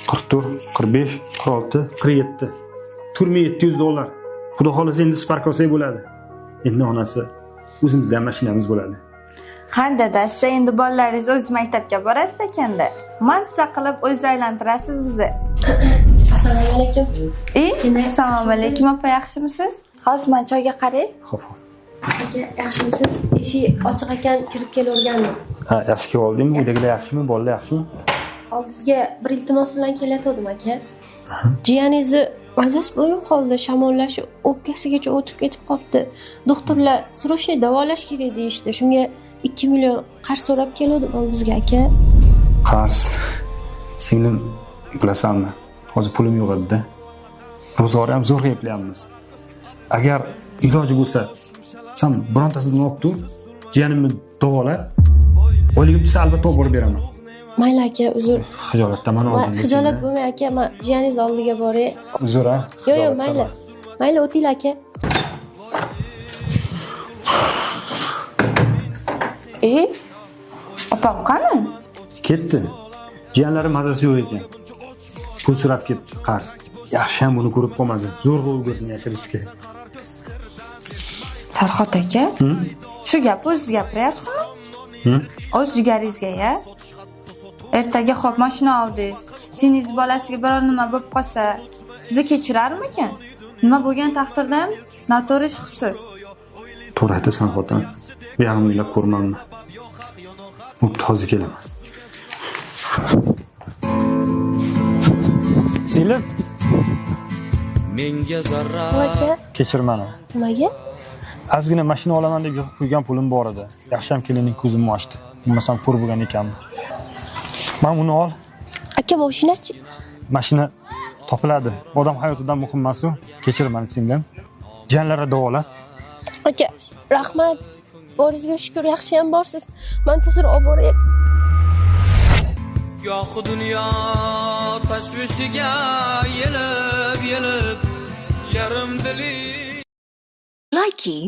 44, 45, 46, 47. 4700 dollar. Xudo xohlasa endi Spark olsak bo'ladi. Endi onasi o'zimizda ham mashinamiz bo'ladi. Ha dadasi, endi bolalaringiz o'zi maktabga borasiz ekanda. Mazza qilib o'zingiz aylantirasiz bizni. Assalomu alaykum. Assalomu alaykum opa, yaxshimisiz? Hozir man choyga qarang. Xo'p, xo'p. Aka, yaxshimisiz? Eshik ochiq ekan, kirib kelavergandim. Ha, yaxshi kelib oldingmi? Uydagilar yaxshimi? Bolalar yaxshimi? Oldingizga bir iltimos bilan kelayotgandim aka. Jiyaningizni mazasi bo'lmay qoldi, shamollashi o'pkasigacha o'tib ketib qolibdi. Doktorlar срочно davolash kerak deyishdi. Shunga 2 million qarz so'rab kelgandim oldingizga aka. Qarz. Singlim, bilasanmi? Hozir pulim yo'q edi-da. Ro'zg'or ham zo'rg'a eplayapmiz. Agar iloji bo'lsa, sen birontasidan olib tur, jiyanimni davolat. Oyligim tushsa albatta olib borib beraman. Mayli aka, uzr. Xijolatdaman oldingda. Xijolat bo'lmang aka, man jiyaningiz oldiga boray. Uzr, ha. Yo'q, yo'q, mayli. Mayli, o'tinglar aka. Opam qani? Ketdi. Jiyanlari mazasi yo'q ekan. Pul so'rab ketdi, qarz. Yaxshi ham buni ko'rib qolmadi. Zo'rg'a ulgurdim yashirishga. Farhod aka, shu gapni o'zingiz gapiryapsizmi? O'z jigaringizga, ya? Ertaga xo'p mashina oldingiz. Singiz bolasiga biror nima bo'lib qolsa, sizni kechirarmikan? Nima bo'lgan taqdirda ham noto'g'ri ish qilibsiz. To'g'ri aytasan, xotin. Bu yog'ini o'ylab ko'rmanmi? Bo'pti, hozir kelaman. Singlim, Menga zarar Aka, kechir meni. nimaga? Ozgina mashina olaman deb yig'ib qo'ygan pulim bor edi. Yaxshi ham kelinning ko'zimni ochdi. Bo'lmasam ko'r bo'lgan ekanman. Mana uni ol. Aka, mashinachi? Mashina topiladi. Odam hayotidan muhim emas u. Kechir meni singlim. Jiyanlarni davolat. Aka, rahmat. Boringizga shukur, yaxshi ham borsiz. Men tezroq olib boray. Gohi dunyo tashvishiga yelib yelib yarim dili Likey